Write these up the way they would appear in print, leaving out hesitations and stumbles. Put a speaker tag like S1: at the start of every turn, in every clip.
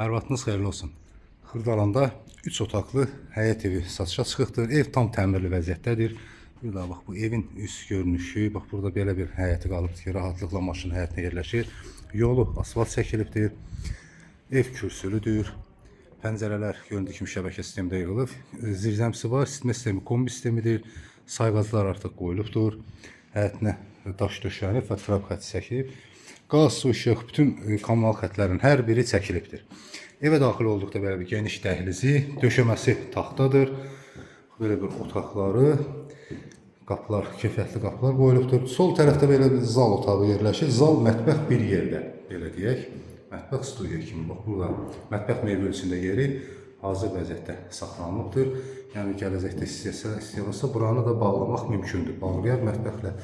S1: Hər vaxtınız xeyirli olsun. Xırdalanda 3 otaqlı həyət evi satışa çıxıbdır. Ev tam təmirli vəziyyətdədir. Bir daha bax bu evin üst görünüşü, bax burada belə bir həyəti qalıbdır ki, rahatlıqla maşın həyətinə yerləşir. Yolu asfalt çəkilibdir. Ev kürsülüdür. Pəncərələr göründüyü kimi şəbəkə sistemdə yığılıb. Zirzəmisi var, isitmə sistemi kombi sistemidir. Sayğaclar artıq qoyulubdur. Həyətinə daş döşənib və trap xətti çəkilib. Qaz, su, işıq, bütün kommunal xətlərin hər biri çəkilibdir. Evə daxil olduqda belə bir geniş dəhlizi, döşəməsi taxtadır. Belə bir otaqları, qapılar, keyfiyyətli qapılar qoyulubdur. Sol tərəfdə belə bir zal otağı yerləşir. Zal, mətbəx bir yerdə, belə deyək. Mətbəx studiya kimi bax burada mətbəx mebel içində yeri hazır vəziyyətdə saxlanılıbdır. Yəni gələcəkdə istəsə, istəyən olsa buranı da bağlamaq mümkündür. Bağlayar mətbəxlə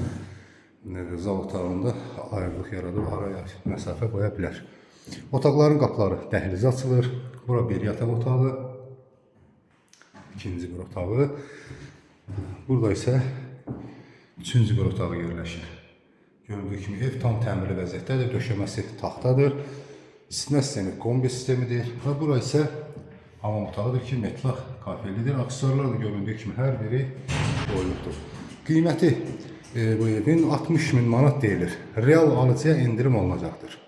S1: zal otağında ayrılıq yaradıb araya məsafə qoya bilər. Otaqların qapıları dəhlizə açılır. Bura bir yataq otağı, ikinci bir otağı. Burada isə üçüncü bir otağı yerləşir. Göründüyü kimi ev tam təmirli vəziyyətdədir, döşəməsi taxtadır. İsitmə sistemi kombi sistemidir və bura isə hamam otağıdır ki, metlaq kafelidir. Aksesuarlar da göründüyü kimi hər biri qoyulubdur. Qiyməti bu evin 60 min manat deyilir. Real alıcıya endirim olunacaqdır.